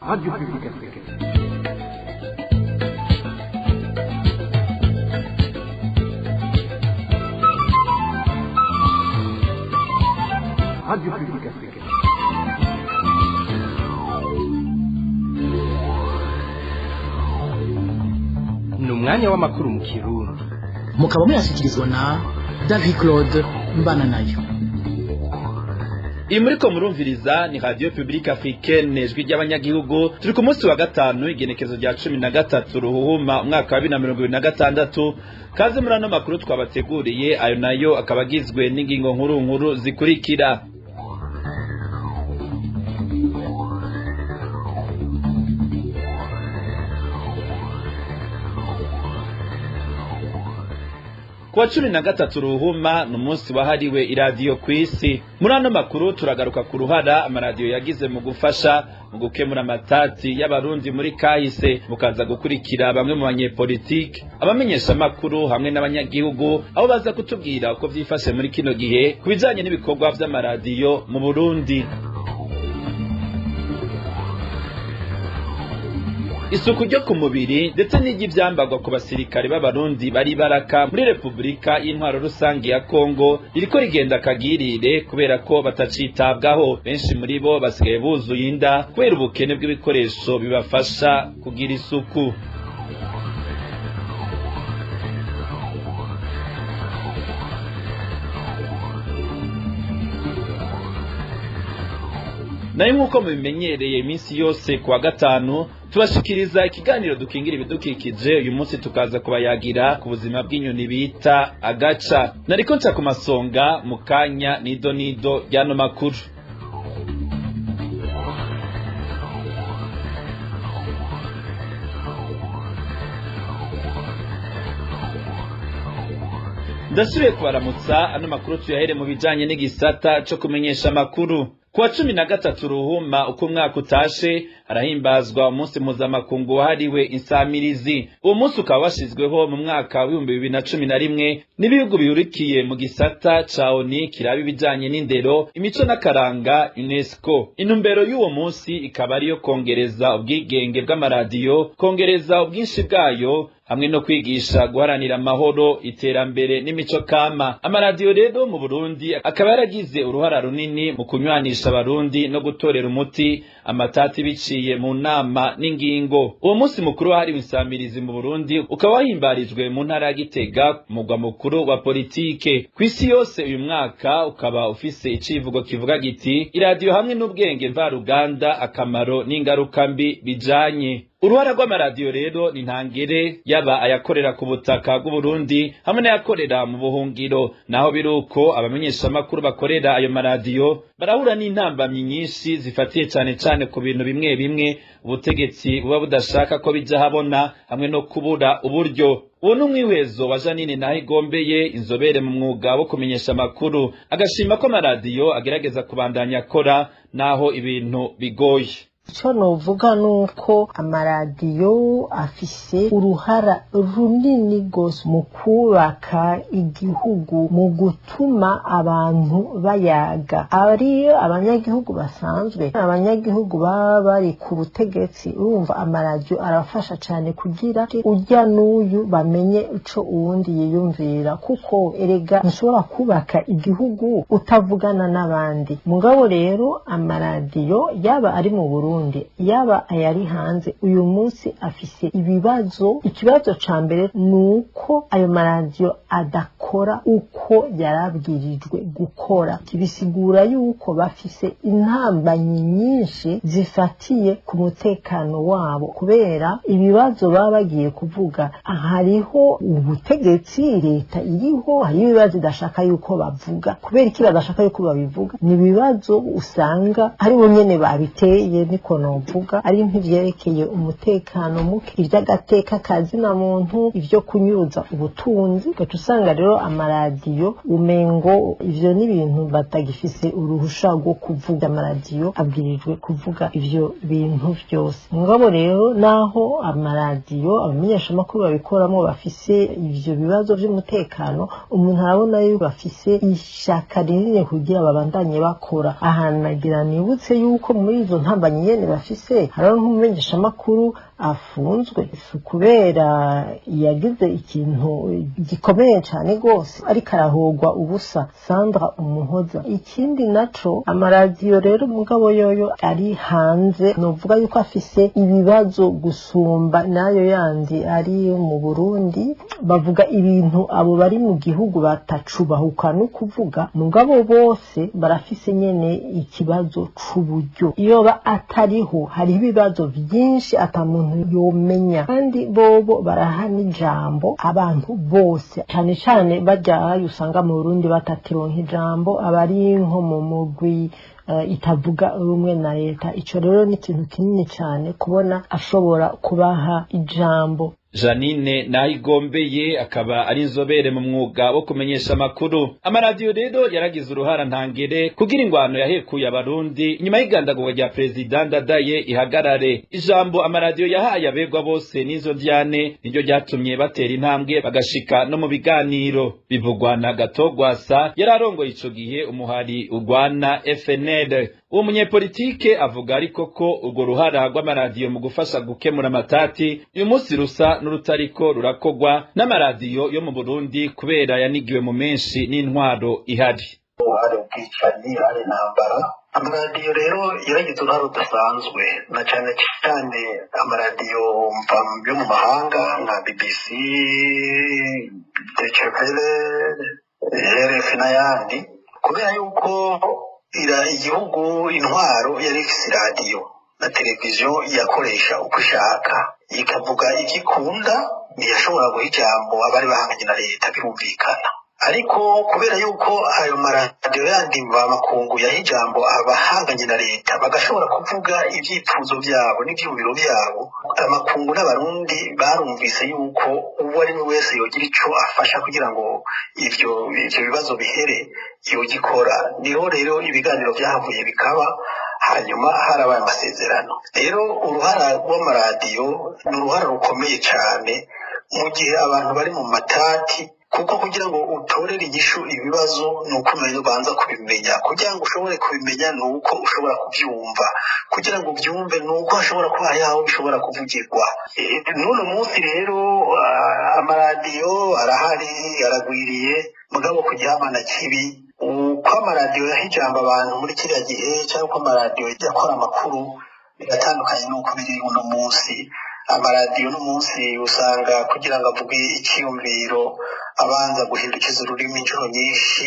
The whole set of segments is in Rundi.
Radio Publique Africaine. Radio Publique Africaine. Ni umwanya w'amakuru mu Kirundi. Mukaba muyashyikirizwa na David Claude Mbananayo. Iyi muriko murumviriza ni Radio Publique Africaine, ijwi ry'abanyagihugu. Turi ku munsi wa gatanu, igenekezo rya 13 Ruhuhuma, umwaka wa 2026. Kaze muri ano makuru twabateguriye, ayo nayo akaba agizwe n'ingingo nkuru nkuru zikurikira. Kuwa 13 Ruhuma ni umunsi wahariwe iradiyo kw'isi. Muri ano makuru turagaruka ku ruhara amaradiyo yagize mu gufasha mu gukemura amatati y'abarundi muri kahise, mukaza gukurikira bamwe mu banyepolitike, abamenyesha amakuru hamwe n'abanyagihugu, aho baza kutubwira uko vyifashe muri kino gihe ku bijanye n'ibikorwa vy'amaradiyo mu Burundi. Isuku ryo ku mubiri ndetse n'iry'ivyambarwa ku basirikare b'abarundi bari baraka muri Repubulika y'Intwaro Rusange ya Kongo ririko rigenda kagirire kubera ko batacitabwaho. Benshi muri bo basigaye buzuye inda kubera ubukene bw'ibikoresho bibafasha kugira isuku. Nayo nk'uko mubimenyereye iminsi yose kuwa gatanu tubashikiriza ikiganiro dukingira ibidukikije. Uyu munsi tukaza kubayagira ku buzima bw'inyoni bita agaca. Nariko nca ku masonga mu kanya nido nido ry'ano makuru. Ndasubiye kubaramutsa. Ano makuru tuyahere mu bijanye n'igisata co kumenyesha amakuru. Kuwa 13 Ruhuma uko umwaka utashe harahimbazwa umunsi mpuzamakungu wahariwe insamirizi. Uwo munsi ukaba washizweho mu mwaka w'2011 n'ibihugu bihurikiye mu gisata ca ONU kiraba ibijanye n'indero, imico n'akaranga, UNESCO. Intumbero y'uwo munsi ikaba ariyo kongereza ubwigenge bw'amaradiyo, kongereza ubwinshi bwayo hamwe no kwigisha guharanira amahoro, iterambere n'imico kama. Amaradiyo rero mu Burundi akaba yaragize uruhara runini mu kunywanisha abarundi no gutorera umuti amatati biciye mu nama n'ingingo. Uwo munsi mukuru wahariwe insamirizi mu Burundi ukaba wahimbarijwe mu ntara ya Gitega, umugwa mukuru wa politike kw'isi yose. Uyu mwaka ukaba ufise icivugo kivuga giti: iradiyo hamwe n'ubwenge mvaruganda, akamaro n'ingaruka mbi bijanye. Uruhara rw'amaradiyo rero ni ntangere, yaba ayakorera ku butaka bw'Uburundi hamwe n'ayakorera mu buhungiro. Naho biruko, abamenyeshamakuru bakorera ayo maradiyo barahura n'intambamyi nyinshi zifatiye cane cane ku bintu bimwe bimwe ubutegetsi buba budashaka ko bija habona, hamwe no kubura uburyo. Uwo ni umwihwezo wa Janine Nahigombeye, inzobere mu mwuga wo kumenyesha amakuru, agashima ko amaradiyo agerageza kubandanya akora naho ibintu bigoye. Icyo novuga ni uko amaradiyo afise uruhara runini gose mu kubaka igihugu, mu gutuma abantu bayaga, ariyo abanyagihugu basanzwe, abanyagihugu baba bari ku butegetsi. Urumva, amaradiyo arafasha cyane kugira ujya n'uyu bamenye ico uwundi yiyumvira, kuko erega ntushobora kubaka igihugu utavugana n'abandi. Mugabo rero amaradiyo, yaba ari mu Burundi, yaba ayari hanze, uyu munsi afise ibibazo. Ikibazo ca mbere ni uko ayo maradiyo adakora uko yarabwirijwe gukora. Bisigura yuko bafise intambanyi nyinshi zifatiye ku mutekano wabo, kubera ibibazo baba bagiye kuvuga. Hariho ubutegetsi, leta iriho, hariho ibibazo idashaka yuko bavuga. Kubera iki badashaka yuko babivuga? Ni ibibazo usanga ari bo nyene babiteye, niko novuga, ari nk'ivyerekeye umutekano muke, ivy'agateka kazina muntu, ivyo kunyuza ubutunzi. Ugaca usanga rero amaradiyo umengo ivyo ni ibintu batagifise uruhusha rwo kuvuga. Amaradiyo abwirijwe kuvuga ivyo bintu vyose. Mugabo rero naho amaradiyo, abamenyeshamakuru babikoramo bafise ivyo bibazo vy'umutekano, umuntu arabona yuko bafise ishaka rinini kugira babandanye bakora. Ahantu nagira nibutse yuko muri izo ntambamyi nyene bafise. Hariho nk'umumenyeshamakuru afunzwe si kubera yagize ikintu gikomeye cane gose, ariko arahogwa ubusa, Sandra Umuhoza. Ikindi naco, amaradiyo rero mugabo yoyo ari hanze, novuga yuko afise ibibazo gusumba n'ayo yandi ari mu Burundi. Bavuga ibintu abo bari mu gihugu batacubahuka no kuvuga, mugabo bose barafise nyene ikibazo c'uburyo. Iyo ba atariho, hariho ibibazo vyinshi ata muntu yomenya, kandi bobo baraha n'ijambo abantu bose, cane cane barya usanga mu Burundi batakironka ijambo, abari nko mu mugwi itavuga rumwe na leta. Ico rero ni ikintu kinini cane kubona ashobora kubaha ijambo. Janine Nahigombeye akaba ari inzobere mu mwuga wo kumenyesha amakuru. Amaradiyo rero yaragize uruhara ntangere kugira ingwano yahekuye Abarundi nyuma y'igandagurwa rya Perezida Ndadaye ihagarare. Ijambo amaradiyo yahaye abegwa bose n'izo ndyane niryo ryatumye batera intambwe bagashika no mu biganiro. Bivugwa na Gatogwasa yari arongoye ico gihe umuhari urwana FNL. Uwo munyepolitike avuga ariko ko urwo ruhara rw'amaradiyo mu gufasha gukemura amatati uyu munsi rusa n'urutariko rurakogwa n'amaradiyo yo mu Burundi kubera yanigiwe mu menshi n'intwaro ihari. Hari ubwicanyi, hari intambara. Amaradiyo rero yaragize uruhare rudasanzwe, na cyane cyane amaradiyo yo mu mahanga nka BBC, Deutsche Welle, RFI n'ayandi, kubera yuko igihugu intwaro yari ifise iradiyo na televiziyo yakoresha uko ishaka, ikavuga ivyo ikunda, ntiyashobora guha ijambo abari bahanganye na leta, birumvikana. Ariko kubera yuko ayo maradiyo yandi mvamakungu yaha ijambo abahanganye na leta, bagashobora kuvuga ivyifuzo vyabo n'ivyiyumviro vyabo, amakungu n'Abarundi barumvise yuko uwo ari we wese yogira ico afasha kugira ngo ivyo bibazo bihere, yogikora. Niho rero ibiganiro vyahavuye bikaba, hanyuma harabaye amasezerano. Rero uruhara rw'amaradiyo ni uruhara rukomeye cane mu gihe abantu bari mu matati, kuko kugira ngo utorere inyishu ibibazo ni uko umenya, ubanza kubimenya. Kugira ngo ushobore kubimenya ni uko ushobora kubyumva. Kugira ngo ubyumve ni uko hashobora kuba hari aho bishobora kuvugirwa. N'uno munsi rero amaradiyo arahari, aragwiriye, mugabo ku gihamana kibi uko amaradiyo yaha ijambo abantu muri kiriya gihe cyangwa uko amaradiyo yakora amakuru biratandukanye n'uko biri uno munsi. Amaradiyo uno munsi usanga kugira ngo avuge icyiyumviro abanza guhindukiza ururimi inshuro nyinshi.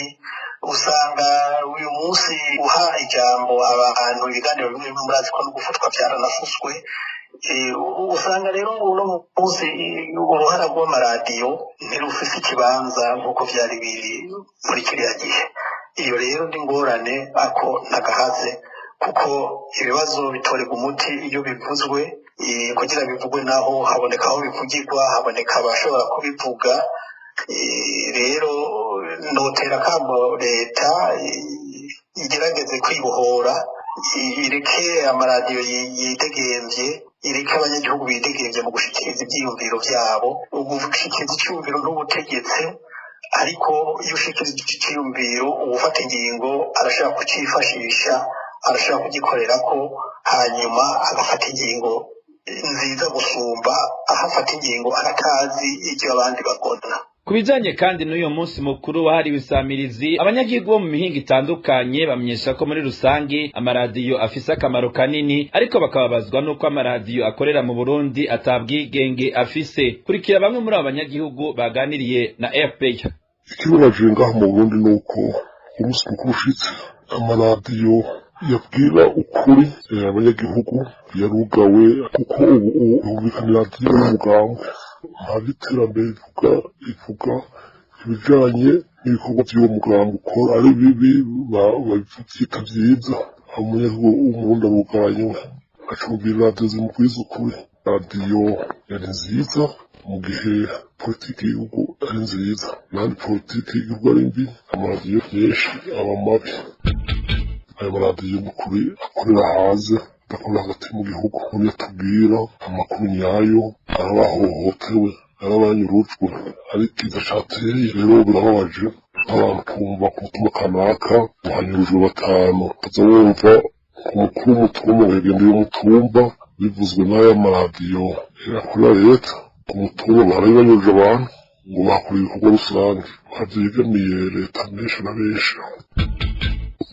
Usanga uyu munsi uha ijambo abantu, ibiganiro bimwe bimwe murazi ko no gufutwa byaranafuswe. Usanga rero uno munsi uruhara rw'amaradiyo ntirufise ikibanza nk'uko vyari biri muri kiriya gihe. Iyo rero ni ingorane, ako ntagahaze, kuko ibibazo bitorerwa umuti iyo bivuzwe. Kugira bivugwe naho haboneka aho bivugirwa, haboneka abashobora kubivuga. Rero notera akamo leta igerageze kwibohora, ireke amaradiyo yidegemvye, ireke abanyagihugu bidegemvye mu gushikiriza ivyiyumviro vyabo. Ugushikiriza iciyumviro n'ubutegetse, ariko iyo ushikiriza iciyumviro, uwufata ingingo arashobora kucifashisha, arashobora kugikorerako, hanyuma agafata ingingo nziza gusumba aho afata ingingo atazi ivyo abandi bagona. Ku bijanye kandi n'uyu munsi mukuru wahariwe isamirizi, abanyagihugu bo mu mihingo itandukanye bamenyesha ko muri rusangi amaradiyo afise akamaro kanini, ariko bakababazwa n'uko amaradiyo akorera mu Burundi atabwigenge afise. Kurikira bamwe muri abo banyagihugu baganiriye na RPA. Ikibabaje ngaha mu Burundi ni uko umunsi mukuru ushitse, amaradiyo yabwira ukuri abanyagihugu yarugawe, kuko ubu humvikana iradiyo y'umugambwe, nta by'iterambere ivuga, ivuga ibijanye n'ibikorwa vy'uwo mugambwe ukora. Ari bibi bavyita vyiza. Umunyagihugu w'Umurundi arugaranywe, acumvira iradiyo zimubwiza ukuri. Radiyo yari nziza mu gihe politiki y'igihugu ari nziza, nandi politiki y'igihugu ari mbi, amaradiyo menshi aba mabi. Ayo maradiyo n'ukuri akorera hanze, adakorera hagati mu gihugu, niyo atubwira amakuru nyayo, arabahohotewe, arabanyurujwe, ari ikiza cateye. Rero birababaje nk'abantu kumva ku mutumba kanaka hanyurujwe batanu, ukaza wumva Umukuru w'umutumba ngo yagendeye umutumba, bivuzwe n'aya maradiyo yakorera leta. Ku mutumba baraye banyuruje abantu ngo bakora ibikorwa rusange, bavyegamiye leta menshi na benshi.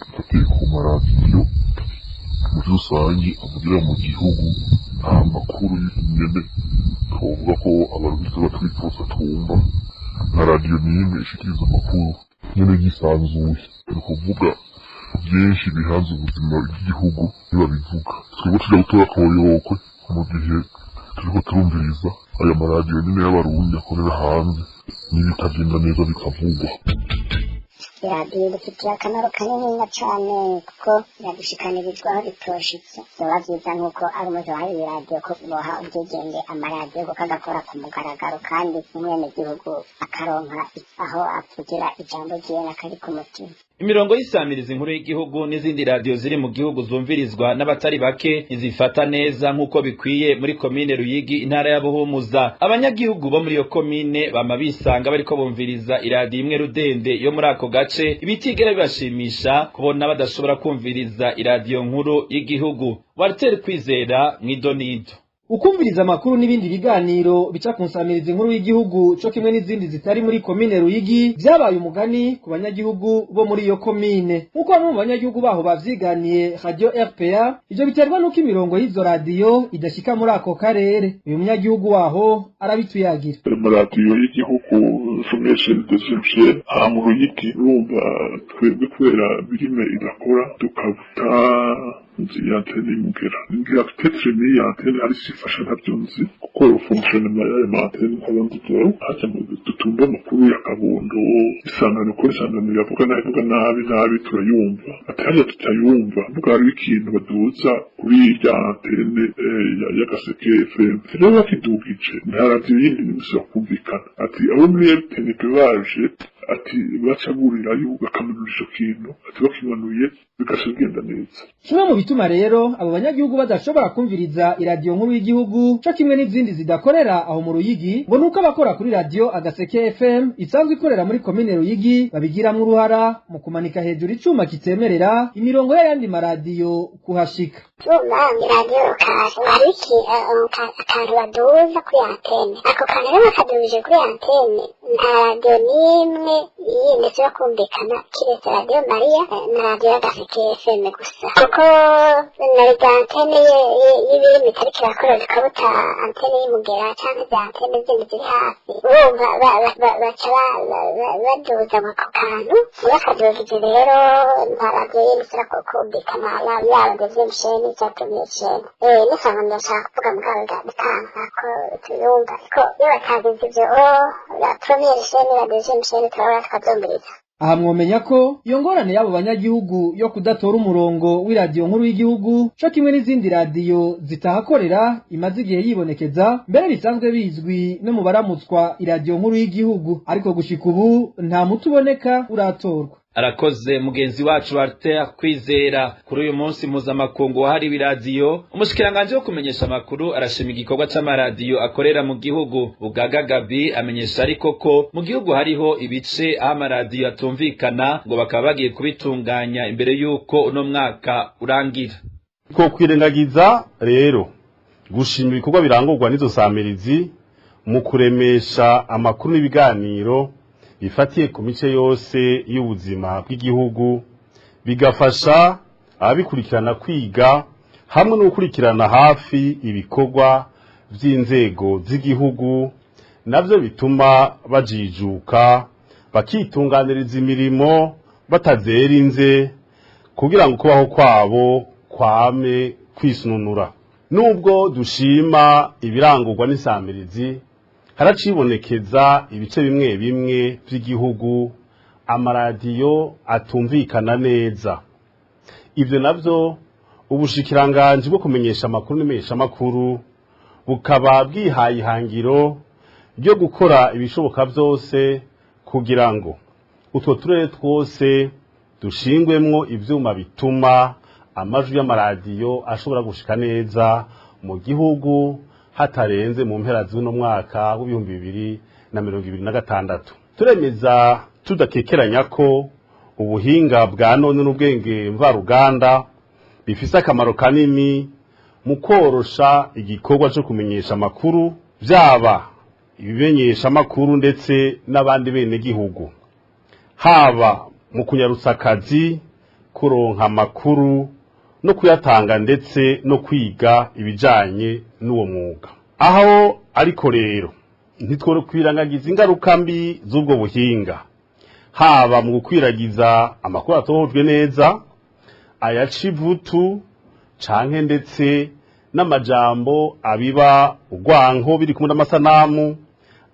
Dufatiye ku maradiyo muri rusange avugira mu gihugu, nta makuru nyene twovuga ko abarundi tuba twifuza twumva. Nta radiyo n'imwe ishikiriza amakuru nyene yisanzuye, ni ukuvuga byinshi bihanze ubuzima bw'igihugu ntibabivuga. Twebwe tuja gutora koyokwe mu gihe turiko turumviriza aya maradiyo nyene y'abarundi akorera hanze, n'ibitagenda neza bikavugwa. Iradiyo idufitiye akamaro kaniniya cane, kuko iradushikanirizwa aho bitoshitse. Vyoba vyiza nk'uko ari umuzi wahariye iradiyo ko boha ubwigenge amaradiyo, kuko agakora ku mugaragaro kandi umwenegihugu akaronka aho avugira ijambo ryiwe n'akari ku mutima. Imirongo y'isamiriza inkuru y'igihugu n'izindi radiyo ziri mu gihugu zumvirizwa n'abatari bake ntizifata neza nk'uko bikwiye muri komine Ruyigi, intara ya Buhumuza. Abanyagihugu bo muri iyo komine bama bisanga bariko bumviriza iradiyo imwe rudende yo muri ako gace, ibitigera bibashimisha kubona badashobora kumviriza iradiyo nkuru y'igihugu. Walter Kwizera mw'idonido. Ukumviriza amakuru n'ibindi biganiro bica ku nsamirizi inkuru y'igihugu co kimwe n'izindi zitari muri komine Ruyigi vyabaye umugani ku banyagihugu bo muri iyo komine, nk'uko bamwe mu banyagihugu baho bavyiganiye Radio RPA. Ivyo biterwa n'uko imirongo y'izo radiyo idashika muri ako karere. Uyu munyagihugu waho arabituyagira. Amaradiyo y'igihugu, Fomeshe Deuxième, aha mu Ruyigi, urumva twebwe kubera birime idakora tukabuta nzi antene y'umugera ngira peut-être ni antene ari sifasha, ntabyo nzi kuko fonctionnement y'ayo ma antene nkaba nzi jewe. Hajya mu dutumba amakuru ya Kabondo, Isangano, ko Isangano yavuga nabi, ivuga nabi nabi, turayumva. Ati hariya tutayumva, mvuga hariho ikintu baduza kuri irya antene y'Agaseke FM. Rero bakidugije nta radiyo yindi n'imwe kumvikana. Ati abo muri RTNP baje, ati baca burirayo bakamanura ico kintu, ati bakimanuye bigaca bigenda neza. Kimwe mu bituma rero abo banyagihugu badashobora kumviriza iradiyo nkuru y'igihugu co kimwe n'izindi zidakorera aho mu Ruyigi ngo nuko abakora kuri radiyo Agaseke FM isanzwe ikorera muri komine Ruyigi babigiramwo uruhara mu kumanika hejuru icuma kitemerera imirongo y'ayandi maradiyo kuhashika. Urumva iradiyo kaje hari iki akantu baduza kuri antene. Ako kantu rero bakaduje kuri antene, nta radiyo n'imwe yindi isubira kumvikana kiretse Radiyo Mariya na radiyo y'Agaseke FM gusa, kuko na rya antene y'ibirimi itariko irakora tukabuta antene y'umugera canke za antene zindi ziri hafi. Urumva baca baduza ako kantu. Bakadugije rero nta radiyo yindi isubira kumvikana, yaba Deuxième Chaîne cyangwa Première Chaîne. N'isanga ndashaka kuvuga mugabo bikanka ko tuyumva, ariko iyo batagize ivyo, la Première Chaîne, la Deuxième Chaîne, turabona tukavyumviriza. Aha mwomenya ko iyo ngorane y'abo banyagihugu yo kudatora umurongo w'iradiyo nkuru y'igihugu co kimwe n'izindi radiyo zitahakorera imaze igihe yibonekeza, mbere bisanzwe bizwi no mu baramutswa iradiyo nkuru y'igihugu, ariko gushika ubu nta muti uboneka uratorwa. Arakoze mugenzi wacu Walter Kwizera. Kuri uyu munsi mpuzamakungu wahariwe iradiyo, umushikiranganji wo kumenyesha amakuru arashima igikorwa c'amaradiyo akorera mu gihugu. Bugaga Gabi amenyesha ariko ko mu gihugu hariho ibice aho amaradiyo atumvikana, ngo bakaba bagiye kubitunganya imbere y'uko uno mwaka urangira. Ko kwirengagiza rero gushima ibikorwa birangurwa n'izo samirizi mu kuremesha amakuru n'ibiganiro bifatiye ku mice yose y'ubuzima bw'igihugu, bigafasha ababikurikirana kwiga hamwe no gukurikirana hafi ibikorwa by'inzego z'igihugu, navyo bituma bajijuka bakitunganiriza imirimo batazerinze kugira ngo kubaho kwabo kwame kwisununura. Nubwo dushima ibirangurwa n'isamirizi, haracibonekeza ibice bimwe bimwe by'igihugu amaradiyo atumvikana neza. Ibyo navyo ubushikiranganji bwo kumenyesha amakuru n'imenyeshamakuru bukaba bwihaye ihangiro ryo gukora ibishoboka byose kugira ngo utwo turere twose dushingwemwo ivyuma bituma amajwi y'amaradiyo ashobora gushika neza mu gihugu hatarenze mu mpera z'uno mwaka w'2026. Turemeza tudakekeranya ko ubuhinga bwa none n'ubwenge mvaruganda bifise akamaro kanini mu korosha igikorwa cyo kumenyesha amakuru, byaba ibimenyesha amakuru ndetse n'abandi benegihugu, haba mu kunyarutsa akazi, kuronka amakuru no kuyatanga, ndetse no kwiga ibijanye n'uwo mwuga. Aho ariko rero ntitwokwirengagiza ingaruka mbi z'ubwo buhinga, haba mu gukwiragiza amakuru atohojwe neza, ayaca ivutu canke ndetse n'amajambo abiba urwanko biri kumwe n'amasanamu.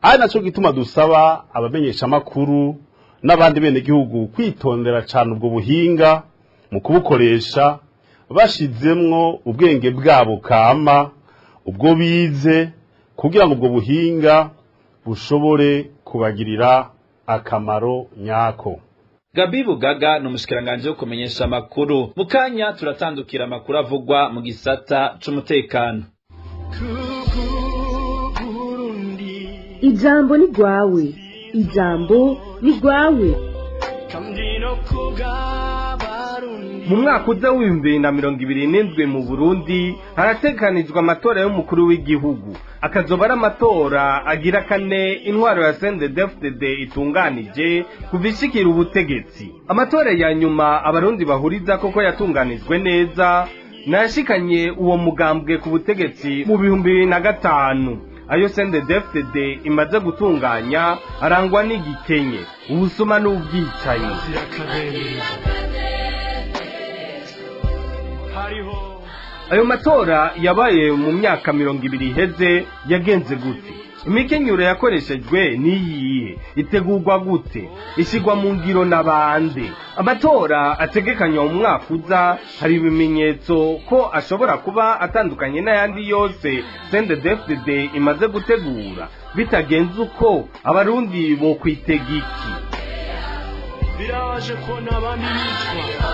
Ari naco gituma dusaba abamenyesha amakuru n'abandi benegihugu kwitondera cane ubwo buhinga mu kubukoresha, bashizemwo ubwenge bwabo kama ubwo bize, kugira ngo ubwo buhinga bushobore kubagirira akamaro nyako. Gabi Bugaga ni umushikiranganji wo kumenyesha amakuru. Mu kanya turatandukira amakuru avugwa mu gisata c'umutekano. Ijambo ni rwawe, ijambo ni rwawe. Mu mwaka uza w'2027 mu Burundi harategekanijwe amatora y'umukuru w'igihugu, akazoba ari amatora agira kane intwaro ya CNDD-FDD itunganije kuva ishikira ubutegetsi. Amatora ya nyuma Abarundi bahuriza koko yatunganijwe neza nayashikanye uwo mugambwe ku butegetsi mu 2005. Ayo CNDD-FDD imaze gutunganya arangwa n'igikenye, ubusuma n'ubwicanyi. Ayo matora yabaye mu myaka 20 iheze yagenze gute? Imikenyuro yakoreshejwe niyihe? Itegurwa gute? Ishyirwa mu ngiro n'abande? Amatora ategekanywa mu mwaka uza hari ibimenyetso ko ashobora kuba atandukanye n'ayandi yose CNDD-FDD imaze gutegura. Bitagenze uko, Abarundi bo kwitega iki? Birabaje kubona abandi bicwa.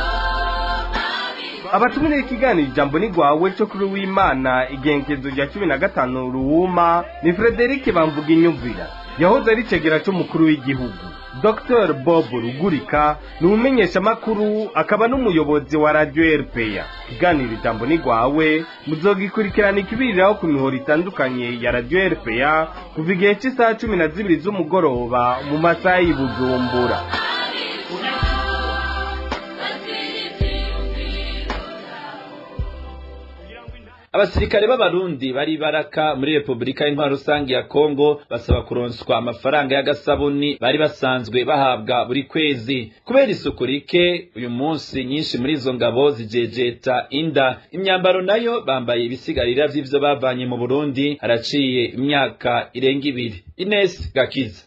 Abatumire ikiganiro Ijambo ni rwawe cyo kuri w'Imana igenkezo rya 15 Ruhuma ni Frederic Bamvuga Inyumvira, yahoze ari cegera c'umukuru w'igihugu. Dr Bob Rugurika ni umumenyeshamakuru akaba n'umuyobozi wa Radio RPA. Ikiganiro Ijambo ni rwawe muzogikurikirana ikibiriraho ku mihoro itandukanye ya Radio RPA kuva igihe c'isaha 12 z'umugoroba mu masaha y'i Bujumbura. Abasirikare b'Abarundi bari baraka muri Republika y'Intwaro Rusangi ya Kongo basaba kuronswa amafaranga y'agasabuni bari basanzwe bahabwa buri kwezi. Kubera isuku rike, uyu munsi nyinshi muri izo ngabo zijejeta inda. Imyambaro nayo bambaye ibisigarira vy'ivyo bavanye mu Burundi haraciye imyaka irenga 2. Ines Gakiza.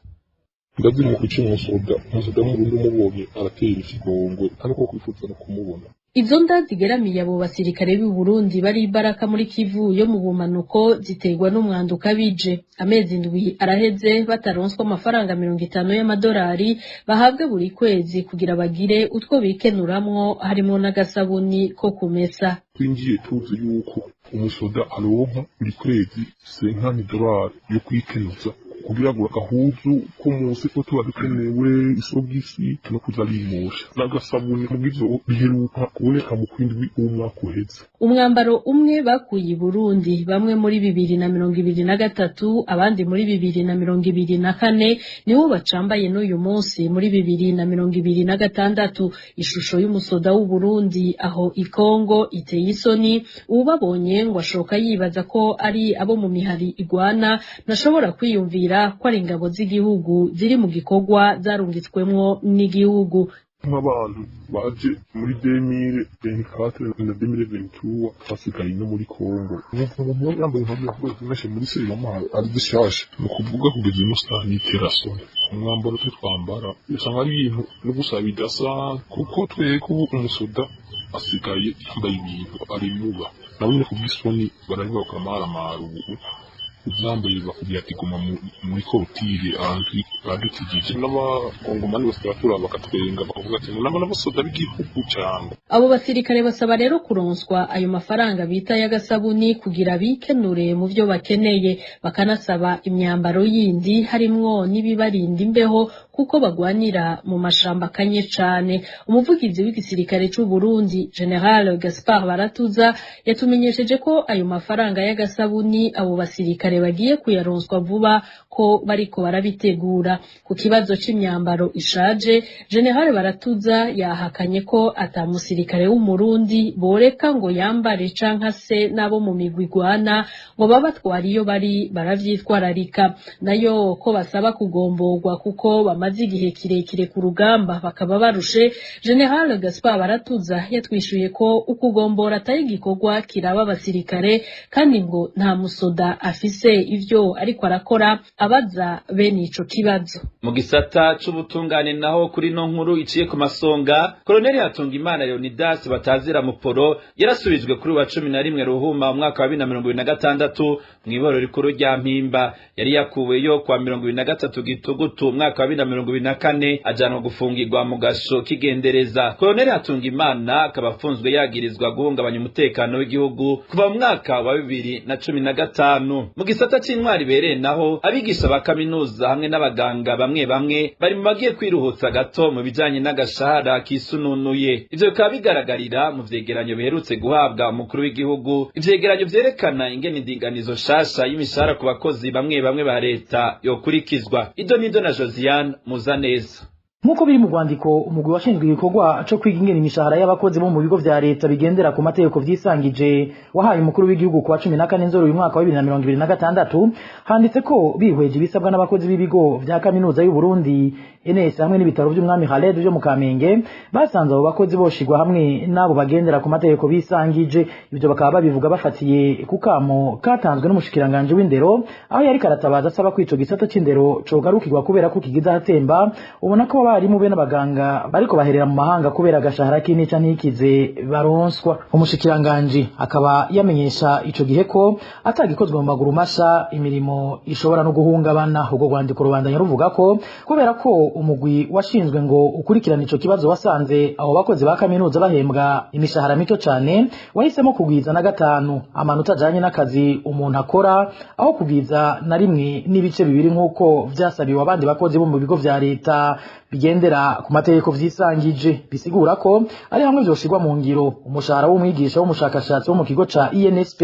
Ndazi mu kuca umusoda w'Umurundi umubonye aratera ikigongwe, nta kwifuza no kumubona. Izo nda zigeramiye abo basirikare b'u Burundi bari baraka muri Kivu yo mu bumanuko ziterwa n'umwanda ukabije. Amezi 7 araheze bataronswa amafaranga 50 y'amadolari bahabwa buri kwezi kugira bagire utwo bikenuramwo, harimo n'agasabuni ko kumesa. Twinjiye tuzi yuko umusoda aronka buri kwezi $50 yo kwikenuza, kugira ngo agahuzu ko munsi ko tuba dukenewe isogisi no kuzarimosha n'agasabuni mu bw'ivyo biheruka kuboneka mu kwindwi w'umwaka uheze. Umwambaro umwe bakuye i Burundi, bamwe muri 2023, abandi muri 2024, niwo bacambaye n'uyu munsi muri 2026. Ishusho y'umusoda w'u Burundi aho i Kongo iteye isoni, uwubabonye ngo ashoka yibaza ko ari abo mu mihari igwana, ntashobora kwiyumvira ko ari ingabo z'igihugu ziri mu gikorwa zarungitswemwo n'igihugu. Nk'abantu baje muri 2024 na 2023 basigaye no muri Kongo, umuntu yambaye impuzu yakoze zimeshe muri Seramari ari zishasha, ni ukuvuga kugeza ino saha n'iterasoni. Umwambaro twe twambara usanga ari ibintu no gusa bidasa, kuko twebwe ubu umusoda asigaye yambaye ibintu arimuba nawe nyine kubw'isoni barabiba bakamaramara. Ubu uzambaye bakubwira ati guma muri korutire aradukijije, n'abakongomani basigaye batura bakatwenga bakavuga ati nabo n'abasoda b'igihugu cyangwa. Abo basirikare basaba rero kuronswa ayo mafaranga bita y'agasabuni kugira bikenure mu byo bakeneye, bakanasaba imyambaro yindi harimwo n'ibibarinda imbeho, kuko bagwanira mu mashamba akanye cane. Umuvugizi w'igisirikare c'u Burundi General Gaspard Baratuza yatumenyesheje ko ayo mafaranga y'agasabuni abo basirikare bagiye kuyaronswa vuba, ko bariko barabitegura. Ku kibazo c'imyambaro ishaje, General Baratuza yahakanye ko ata musirikare w'Umurundi boreka ngo yambare canka se n'abo mu migwi igwana ngo babatwara iyo bari baravyitwararika. Nayo ko basaba kugomborwa kuko bamaze igihe kirekire ku rugamba bakaba barushe, General Gaspard Baratuza yatwishuye ko ukugombora atari igikorwa kiraba abasirikare, kandi ngo nta musoda afise ivyo ariko arakora abaza bene ico kibazo. Mu gisata c'ubutungane naho, kuri no nkuru iciye ku masonga, Colonel Hatungimana Leonidas batazira Muporo yarasubijwe kuri wa 11 Ruhuma umwaka wa 2026 mw'iboro rikuru rya Mpimba. Yari yakuweyo kwa 23 Gitugutu umwaka wa 2024 ajanwa gufungirwa mu gasho kigendereza. Colonel Hatungimana akaba afunzwe yagirizwa guhungabanya umutekano w'igihugu kuva mu mwaka wa 2015. Mu gisata c'intwari bereye naho, abigisha ba kaminuza hamwe n'abaganga bamwe bamwe bari mu bagiye kwiruhutsa gato mu bijanye n'agashahara kisununuye. Ivyo bikaba bigaragarira mu vyegeranyo biherutse guhabwa umukuru w'igihugu, ivyegeranyo vyerekana ingene indinganizo shasha y'imishahara ku bakozi bamwe bamwe ba leta yokurikizwa. Ido nido na Josiane Muzaneza. Nkuko biri mu rwandiko umugwi washinzwe igikorwa co kwiga ingene imishahara y'abakozi bo mu bigo vya leta bigendera ku mategeko vyisangije wahaye umukuru w'igihugu kuwa 14 Nzero uyu mwaka wa 2026, handitse ko bihweje ibisabwa n'abakozi b'ibigo vya kaminuza y'u Burundi NS hamwe n'ibitaro vy'umwami Khaled vyo mu Kamenge, basanze abo bakozi boshigwa hamwe n'abo bagendera ku mategeko bisangije. Ivyo bakaba babivuga bafatiye ku kamo katanzwe n'umushikiranganje w'indero, aho yari karatabaza asaba ko ico gisata c'indero cogarukirwa kubera ko kigize ahatemba. Ubona ko abarimu be n'abaganga bariko baherera mu mahanga kubera agashahara k'inica ntikize baronswa. Umushikiranganji akaba yamenyesha ico gihe ko atagikozwe mu maguru masha imirimo ishobora no guhungabana. Ubwo rwandiko rubandanya ruvuga ko kubera ko umugwi washinzwe ngo ukurikirane ico kibazo wasanze abo bakozi ba kaminuza bahembwa imishahara mito cane, wahisemo kugwiza na 5 amanota ajanye n'akazi umuntu akora, aho kugwiza na 1.2 nk'uko vyasabiwe abandi bakozi bo mu bigo vya leta bigendera ku mategeko vyisangije. Bisigura ko ari hamwe vyoshirwa mu ngiro, umushahara w'umwigisha w'umushakashatsi wo mu kigo ca INSP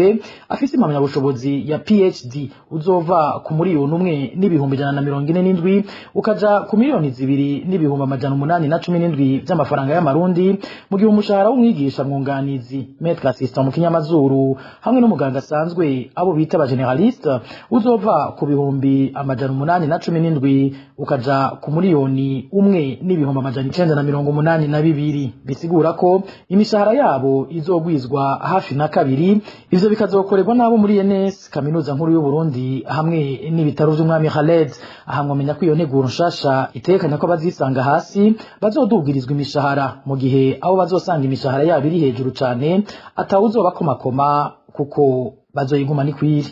afise impamyabushobozi ya PhD uzova ku 1,147,000 ukaja ku 2,817,000 vy'amafaranga y'amarundi, mu gihe umushahara w'umwigisha mwunganizi maître assistant mu kinyamazuru hamwe n'umuganga asanzwe abo bita ba generaliste uzova ku 817,000 ukaja ku 1,982,000. Bisigura ko imishahara yabo izogwizwa hafi na 2. Ivyo bikazokorerwa n'abo muri NS, kaminuza nkuru y'u Burundi hamwe n'ibitaro vy'umwami Khaled. Aha mwomenya ko iyo nteguro nshasha itekanya ko abazisanga hasi bazodugirizwa imishahara, mu gihe abo bazosanga imishahara yabo iri hejuru cane atawuzobakomakoma kuko bazoyiguma ni kwiri.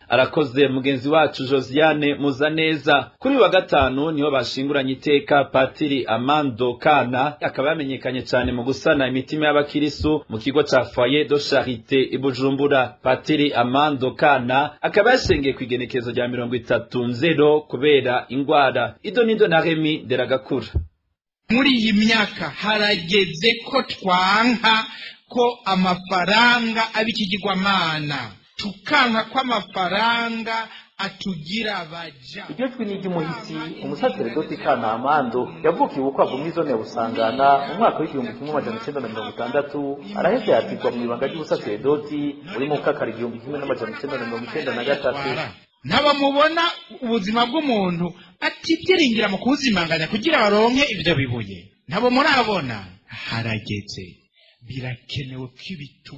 Arakoze mugenzi wacu Josiane Muzaneza. Kuri wa gatanu niho bashinguranye iteka Patiri Amando Kana, akaba yamenyekanye cyane mu gusana imitima y'abakirisu mu kigo ca Foyer de Charité i Bujumbura. Patiri Amando Kana akaba yashengeye ku igenekezo rya 30 Nzero kubera ingwara. Ido nido na Remy Deragakura. Muri iyi myaka harageze ko twanka ko amafaranga abikigirwamana, tukanka ko amafaranga atugira baja. Iryo jwi ni iry'umuhisi umusaseredoti Kana Amando yavukiye ubukwavu mw'izone ya Busangana mu mwaka w'1960, araheze yatirwa mu ibanga ry'ubusaseredoti muri mukakara 1993. Ntabamubona ubuzima bw'umuntu atibyiringira mu kuzimanganya kugira baronke ibyo bibuye, ntabo murabona harageze birakenewe ko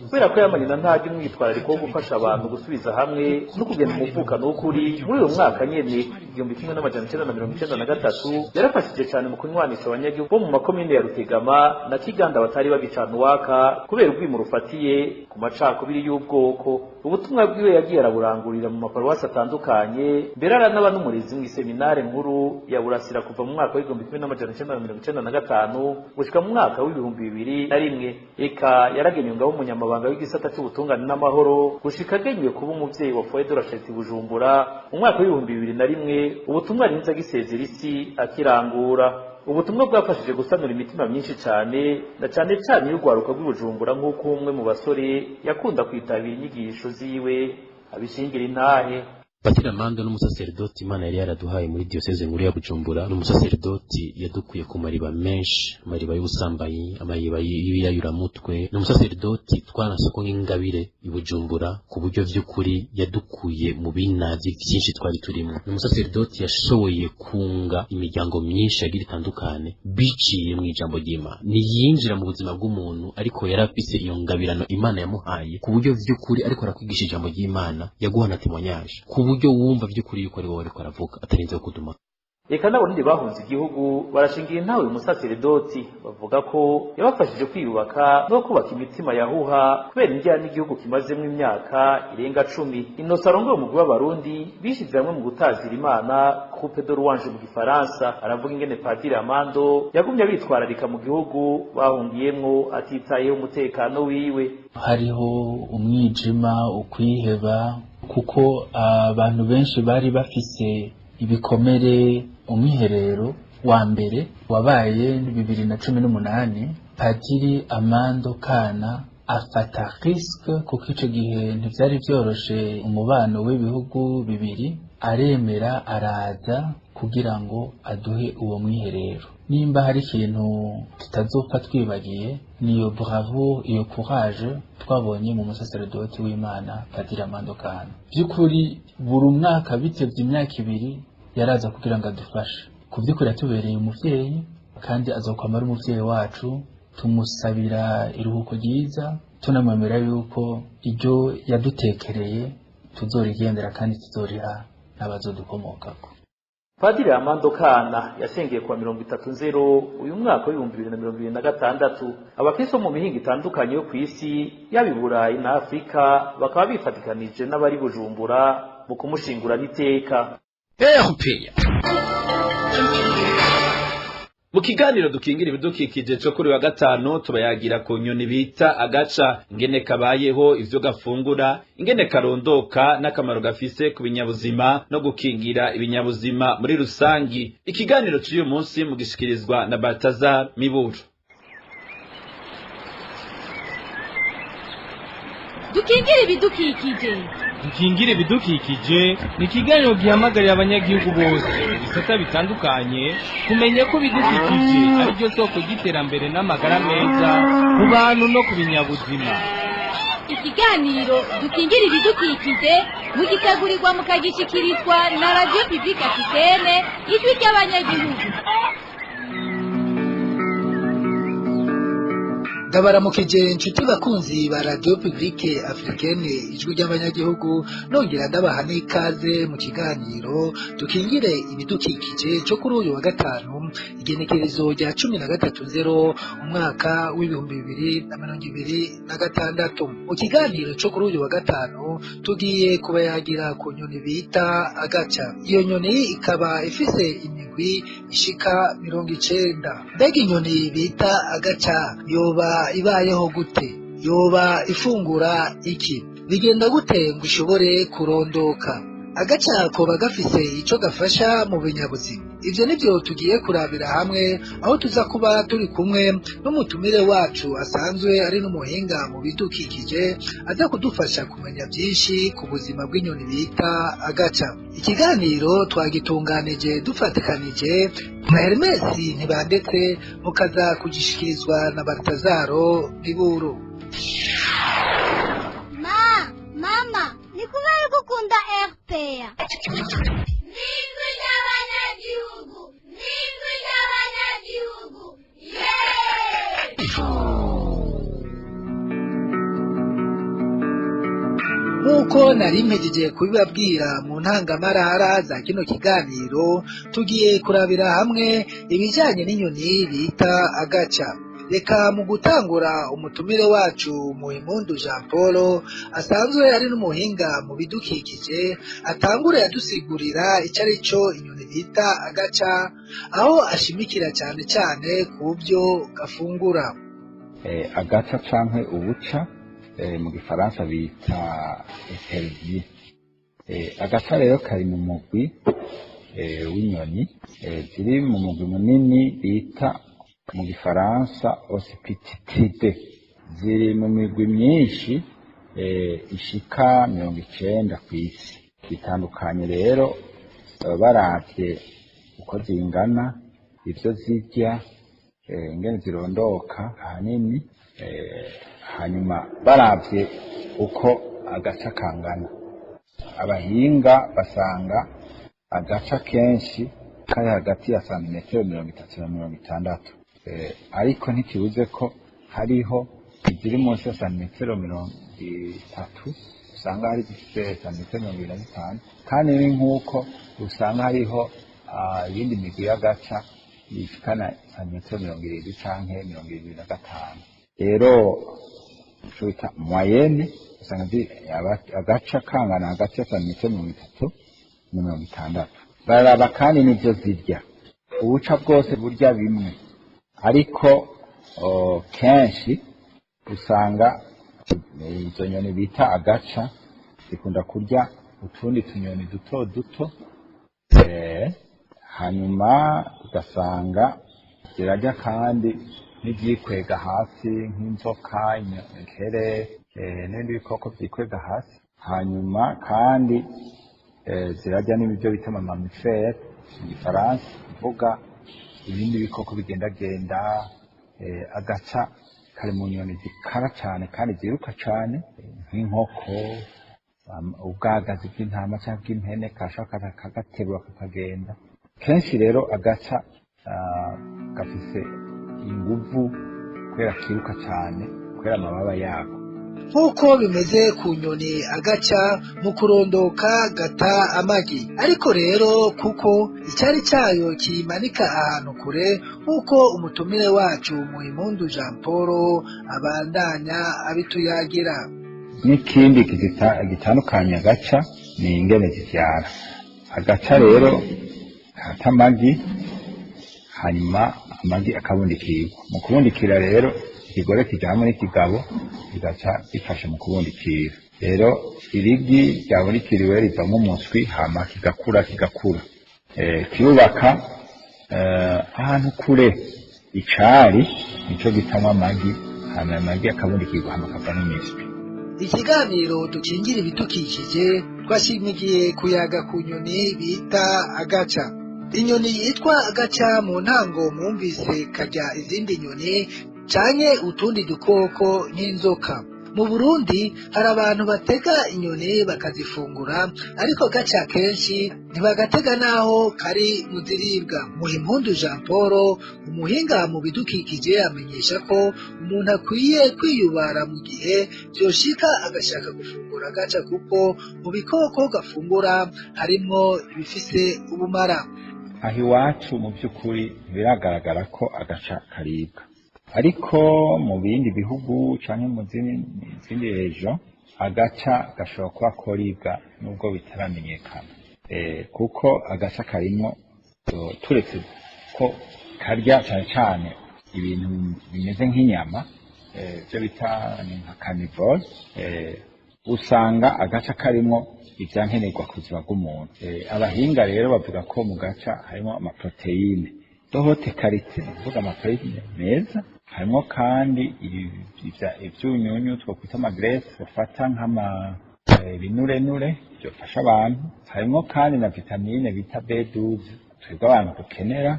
kubera ko yamanye na ntajya umwitwarariko wo gufasha abantu gusubiza hamwe no kugenda umuvukano w'ukuri. Muri uyu mwaka nyene 1993 yarafashije cyane mu kunywanisha abanyagihugu bo mu makomine ya Rutegama na Kiganda batari bagicana uwaka kubera urwimo rufatiye ku macakubiri y'ubwoko. Ubutumwa bwiwe yagiye araburangurira mu maparuwasi atandukanye, mbere aranaba n'umurezi mw'iseminare nkuru ya Burasira kuva mu mwaka w'1995 gushika mu mwaka w'2001. Eka yaragenywe ngabo umunyamabanga w'igisata c'ubutungane n'amahoro gushika agenywe kuba umuvyeyi wa Foyer de la Charité Bujumbura mu mwaka w'2001. Ubutumwa arinze agisezera isi akirangura. Ubutumwa bwafashije gusanura imitima myinshi cyane, na cyane cyane y'urwaruka rw'ibujumbura, nk'uko umwe mu basore yakunda kwitabira inyigisho ziwe abishingira intahe. Patiri Amando n'umusaseredoti Imana yari yaraduhaye muri diyoseze nkuru ya Bujumbura. Ni umusaseredoti yadukuye ku mariba menshi, amariba y'ubusambanyi, amariba y'ibiyayuramutwe. Ni umusaseredoti twanase ko nk'ingabire i Bujumbura, ku buryo vy'ukuri yadukuye mu binazi vyinshi twari turimo. Ni umusaseredoti yashoboye kunga imiryango myinshi yagira itandukane biciye mu ijambo ry'Imana. Ntiyinjira mu buzima bw'umuntu, ariko yari afise iyo ngabirano Imana yamuhaye, ku buryo vy'ukuri ariko arakwigisha ijambo ry'Imana yaguha na témoignage, ku buryo wumva by'ukuri yuko ari wowe ariko aravuga, atarinze kuduma. Reka n'abarundi bahunze igihugu barashingira intawe uyu musaseredoti, bavuga ko yabafashije kwiyubaka no kubaka imitima yahuha kubera injyana n'igihugu kimazemo imyaka irenga 10. Innocent arongoye umugwi w'abarundi bishize hamwe mu gutazira Imana, Groupe de Louange mu gifaransa, aravuga ingene Padiri Amando yagumye abitwararika mu gihugu bahungiyemwo atitayeho umutekano wiwe. Hariho umwijima, ukwiheba, kuko abantu benshi bari bafise ibikomere. Umwiherero wa mbere wabaye 2018, Padiri Amando Kana afata risque, kuko ico gihe ntivyari vyoroshe umubano w'ibihugu bibiri, aremera araza kugira ngo aduhe uwo mwiherero. Nimba hari ikintu tutazopfa twibagiye, niyo bravoure, iyo courage twabonye mu musaseredoti w'Imana Padiri Amando Kana. By'ukuri buri mwaka bitevye imyaka 2 yaraza kugira ngo adufashe. Ku by'ukuri yatubereye umuvyeyi kandi azokwama ari umuvyeyi wacu. Tumusabira iruhuko ryiza, tunamwemera yuko iryo yadutekereye tuzorigendera kandi tuzoriha n'abazodukomokako. Padiri Amando Kana yasengeye kuwa 30 Nzero uyu mwaka w'2026. Abakristo mu mihingo itandukanye yo kw'isi, yaba i Burayi na Afurika, bakaba bifatikanije n'abari Bujumbura mu kumushingurana iteka. Mu kiganiro dukingira ibidukikije cyo kuri wa gatanu tubayagira ku nyoni bita agaca, ingene kabayeho, ivyo gafungura, ingene karondoka n'akamaro gafise ku binyabuzima no gukingira ibinyabuzima muri rusangi. Ikiganiro cy'uyu munsi mugishikirizwa na Baltazar Miburo. Dukingire ibidukikije. Dukingire ibidukikije ni ikiganiro gihamagarira abanyagihugu bose mu bisata bitandukanye kumenya ko ibidukikije ari byo soko ry'iterambere n'amagara meza ku bantu no ku binyabuzima. Ikiganiro Dukingire ibidukikije mugitegurirwa mukagishikirizwa na Radio Publique Africaine, Ijwi ry'Abanyagihugu. Ndabaramukije inshuti bakunzi ba Radio Publique Africaine, Ijwi ry'Abanyagihugu, nongera ndabaha n'ikaze mu kiganiro Dukingire Ibidukikije cyo kuri uyu wa gatanu, igenekerezo rya 13 Nzero umwaka w'2026. Mu kiganiro cyo kuri uyu wa gatanu tugiye kubayagira ku nyoni bita agaca. Iyo nyoni ikaba ifise imigwi ishika 90. Mbega inyoni bita agaca yoba ibayeho gute? Yoba ifungura iki? Bigenda gute ngo ishobore kurondoka? Agaca koba gafise ico gafasha mu binyabuzima? Ivyo nivyo tugiye kurabira hamwe, aho tuza kuba turi kumwe n'umutumire wacu asanzwe ari n'umuhinga mu bidukikije, aza kudufasha kumenya byinshi ku buzima bw'inyoni bita agaca. Ikiganiro twagitunganije dufatikanije na Hermes Ntibandetse, mukaza kugishikirizwa na Baltazaro Miburo. Ma, mama, ni kubera ko ukunda RPA? N'ijwi ry'Abanyagihugu, n'Ijwi ry'Abanyagihugu, yeee! Nk'uko nari mpejeje kubibabwira mu ntangamarara za kino kiganiro, tugiye kurabira hamwe ibijyanye n'inyoni bita agaca. Reka mu gutangura umutumire wacu Muhimpundu Jean Paul asanzwe ari n'umuhinga mu bidukikije atangure yadusigurira ico ari cyo inyoni bita agaca, aho ashimikira cyane cyane ku byo gafungura. Agaca canke ubuca mu gifaransa bita epervier. Agaca rero kari mu mugwi w'inyoni ziri mu mugwi munini bita mu gifaransa ospititide. Ziri mu migwi myinshi ishika 90 kw'isi. Bitandukanye rero baravye uko zingana, ivyo zirya, ingene zirondoka ahanini, hanyuma baravye uko agaca kangana. Abahinga basanga agaca kenshi kari hagati ya santimetero 30 na 60, ariko ntikibuze ko hariho iziri munsi ya santimetero 30, usanga hari izifite santimetero 25, kandi ni nk'uko usanga hariho iyindi migwi y'agaca ishikana santimetero 70 canke 75. Rero ico bita moyenne usanga agaca kangana hagati ya santimetero 30 na 60. Bararaba kandi n'ivyo zirya. Ubuca bwose burya bimwe, ariko kenshi usanga izo nyoni bita agaca zikunda kurya utundi tunyoni duto duto, hanyuma ugasanga zirarya kandi n'ivyikwega hasi nk'inzoka, inkere, n'ibindi bikoko vyikwega hasi. Hanyuma kandi zirarya n'ibyo bita amamifere mu gifaransa, kuvuga ibindi bikoko bigendagenda. Agaca kari mu nyoni zikara cane kandi ziruka cane, nk'inkoko, ubwagazi bw'intama canke bw'impene kashaka kagaterura kakagenda. Kenshi rero agaca gafise inguvu kubera kiruka cane kubera amababa yako. Nk'uko bimeze ku nyoni, agaca mu kurondoka gata amagi, ariko rero kuko icyari cyayo kimanika ahantu kure, nk'uko umutumire wacu Muhimpundu Jean Paul abandanya abituyagira. N'ikindi gitandukanye agaca ni ingene zivyara. Agaca rero kata amagi, hanyuma amagi akabundikirwa. Mu kubundikira rero ikigore kija hamwe n'ikigabo bigaca bifasha mu kubundikira. Rero irigi ryabundikiriwe rivamwo umuswi, hama kigakura. Kirubaka ahantu kure icari nico gitamwo amagi, hama amagi akabundikirwa hama akavamwo imiswi. Ikiganiro dukingira ibidukikije twashimikiye kuyaga ku nyoni bita agaca. Inyoni yitwa agaca mu ntango mwumvise karya izindi nyoni canke utundi dukoko nk'inzoka. Mu Burundi hari abantu batega inyoni bakazifungura, ariko gaca kenshi ntibagatega naho kari mu ziribwa. Muhimpundu Jean Paul, umuhinga mu bidukikije, amenyesha ko umuntu akwiye kwiyubara mu gihe vyoshika agashaka gufungura gaca, kuko mu bikoko gafungura harimwo ibifise ubumara. Aho iwacu mu by'ukuri biragaragara ko agaca karibwa, ariko mu bindi bihugu canke mu zindi region agaca gashobora kuba koribwa nubwo bitaramenyekana, kuko agaca karimwo, turetse ko karya cane cane ibintu bimeze nk'inyama, ivyo bita nka carnivore, usanga agaca karimwo ivyankenerwa ku buzima bw'umuntu. Abahinga rero bavuga ko mu gaca harimo amaproteine de haute qualité, kuvuga amaproteine meza, harimo kandi ivyunyunyu twokwita amagrese bafata nk'ama ibinurenure byofasha abantu, harimo kandi na vitamine bita B12 twebwe abantu dukenera,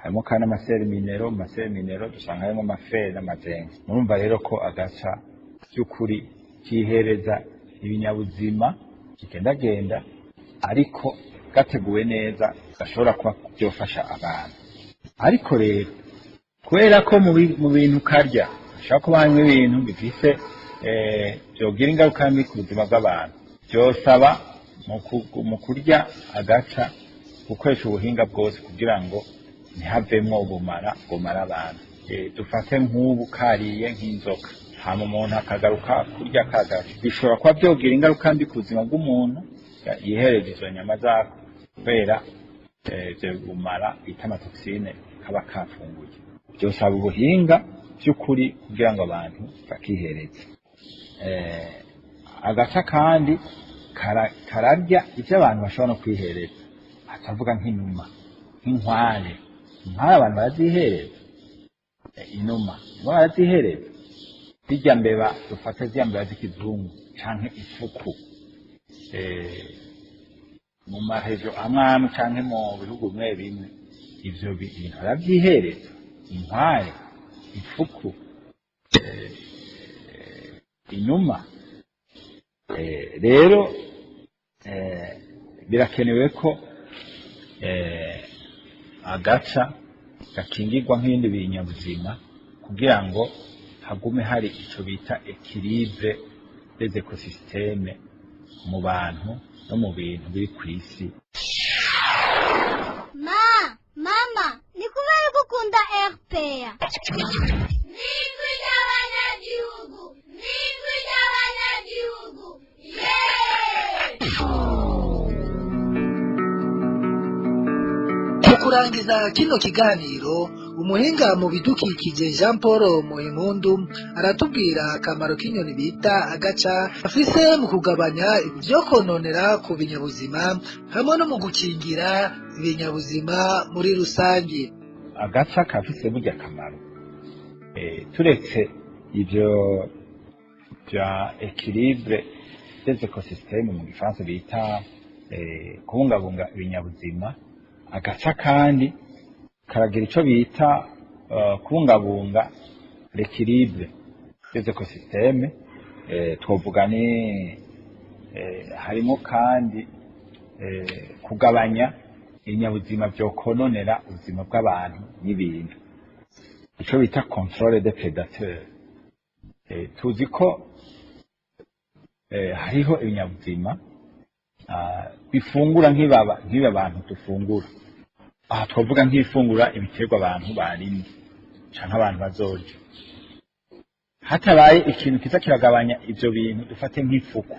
harimo kandi amaseri minero. Mu maseri minero dusanga harimo amafere n'amazenga. Murumva rero ko agaca by'ukuri kihereza ibinyabuzima kigendagenda, ariko gateguwe neza gashobora kuba byofasha abantu. Ariko rero kubera ko mu bintu karya hashobora kuba harimo ibintu bifise byogira ingaruka mbi ku buzima bw'abantu, byosaba mu kurya agaca gukoresha ubuhinga bwose kugira ngo ntihavemwo ubumara bumara abantu. Dufate nk'ubu kariye nk'inzoka, hama umuntu akagaruka kurya kagaca, bishobora kuba byogira ingaruka mbi ku buzima bw'umuntu yihereje izo nyama zako, kubera ibyo bumara bita amatoxine kaba kafunguye. Byosaba ubuhinga by'ukuri kugira ngo abantu bakihereze. Agaca kandi kararya ibyo abantu bashobora no kwihereza, atavuga nk'inuma, nk'inkware. Inkware abantu barazihereza, inuma barazihereza, zirya mbeba dufate zirya mbeba z'ikizungu canke ifuku. Mu mahejo amwe amwe canke mu bihugu bimwe bimwe ivyo bintu baravyihereza, inkware, ifuku, inuma. Rero birakenewe ko agaca gakingirwa nk'ibindi binyabuzima kugira ngo hagume hari ico bita équilibre des écosystèmes mu bantu no mu bintu biri kw'isi. Ma, mama, ni kubera ko ukunda RPA. Nijwi ry'abanyagihugu, nijwi ry'abanyagihugu, yeee! Mu kurangiza kino kiganiro, umuhinga mu bidukikije Jean Paul Muhimpundu aratubwira akamaro k'inyoni bita agaca afise mu kugabanya ivyo kononera ku binyabuzima hamwe no mu gukingira ibinyabuzima muri rusange. Agaca kafise burya akamaro, turetse ivyo bya équilibre des écosystèmes mu gifaransa bita kubungabunga ibinyabuzima. Agaca kandi karagira ico bita kubungabunga l'équilibre des écosystèmes. Twovuga ni harimo kandi kugabanya ibinyabuzima vyokononera ubuzima bw'abantu n'ibintu, ico bita contrôle des prédateurs. Tuzi ko hariho ibinyabuzima bifungura nk'ibaba nk'ibi abantu dufungura. Aha twavuga nk'ifungura ibiterwa abantu barimye canke abantu bazorya. Hatabaye ikintu kiza kiragabanya ivyo bintu, dufate nk'ifuku,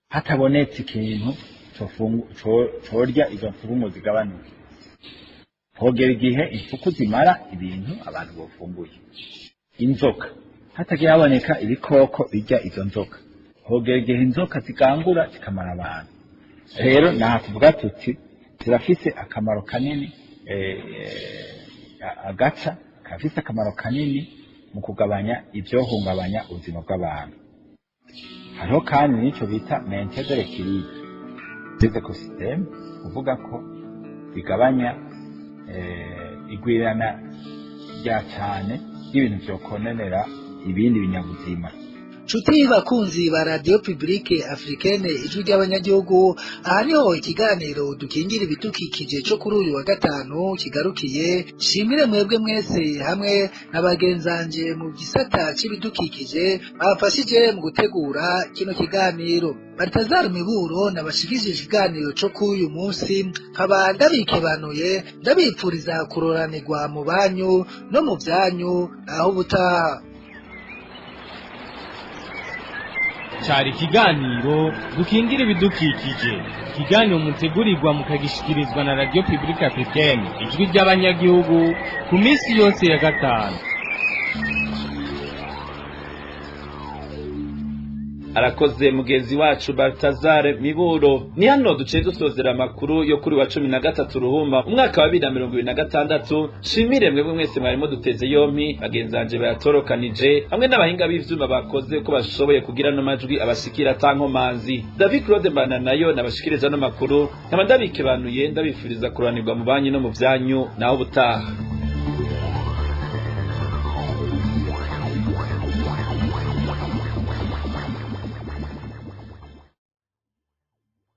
hatabonetse ikintu corya izo mfuku ngo zigabanuke, hogera igihe imfuku zimara ibintu abantu bofunguye. Inzoka, hatagiye haboneka ibikoko birya izo nzoka, hogera igihe inzoka zigangura zikamara abantu. Rero naha tuvuga tuti zirafise akamaro kanini. Agaca kafise akamaro kanini mu kugabanya ivyohungabanya ubuzima bw'abantu. Hariho kandi n'ico bita maintien de l'équilibre des écosystèmes, kuvuga ko bigabanya igwirirana rya cane ry'ibintu vyokononera ibindi binyabuzima. Nshuti bakunzi ba Radio Publique Africaine, ijwi ry'abanyagihugu, aha niho ikiganiro dukingira ibidukikije cyo kuri uyu wa gatanu kigarukiye. Shimire mwebwe mwese hamwe na bagenzanje mu gisata c'ibidukikije bafashije mu gutegura kino kiganiro. Baltazar Miburo nabashikije ikiganiro cyo kuri uyu munsi, nkaba ndabikebanuye, ndabipfuriza kuroranirwa mu banyu no mu vyanyu. Aho ubutaha. Cyari ikiganiro dukingira ibidukikije, ikiganiro mutegurirwa mukagishikirizwa na Radio Publique Africaine, ijwi ry'abanyagihugu, ku minsi yose ya gatanu. Arakoze mugenzi wacu Baltazar Miburo. Ni hano duciye dusozera amakuru yo kuri wa 13 Ruhuma umwaka wa 2026. Shimire mwebwe mwese mwarimo duteze yompi, bagenzanje bayatorokanije hamwe n'abahinga b'ivyuma bakoze ko bashoboye kugira no majwi abashikira tankomanzi. David Claude Mbana nayo nabashikiriza no makuru, nkaba ndabikebanuye, ndabifuriza kuranirwa mu banyu no mu vyanyu. Naho ubutaha.